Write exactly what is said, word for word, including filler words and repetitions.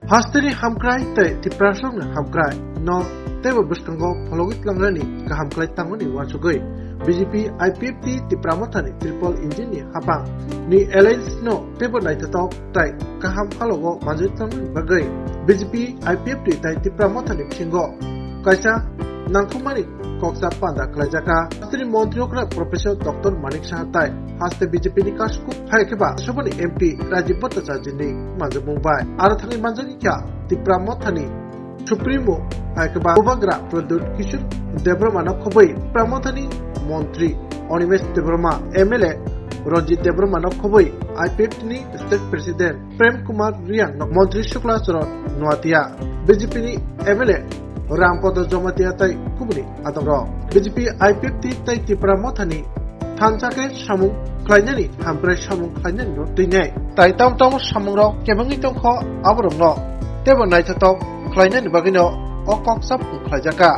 Hasteni hamkrai tei Tiprasongni hamkrai no teibo bwskango phologwi tlangnani kaham khlai tangmani uansugwi B J P I P F T Tipra Mothani triple engine ni hapang ni alliance no teibo naithothok tei kaham halogo manjwi tongmani bagwi B J P I P F T tei Tipra Mothani bisingo kaisa nangkukmani koksa panda khlaijaka. Hasteni montri okra Professor Doctor Manik Saha tei haste B J P ni kasku hai khe ba Sabha ni M P Rajiv Bhattacharya ni manjakmung bai aro thangwi manjakya Tipra Mothani Supremo hai khe ba Bubagra Pradyut Kishore Debbarma no khobwi Tipra Mothani montri Animesh Debbarma, M L A Ranjit Debbarma no khobwi I P F T ni State President Prem Kumar Reang no montri Shukla Charan Noatia, B J P ni M L A Rampada Jamatia tei kubuni adongrok. B J P I P F T tei Tipra Mothani thansa khe samung khlainani hamkrai samung khlainani no twinai. Tai tam tam samungrok kebengwi tongkho aborokno teibo naithothok khlainani bagwino o koksa phung khlaijaka.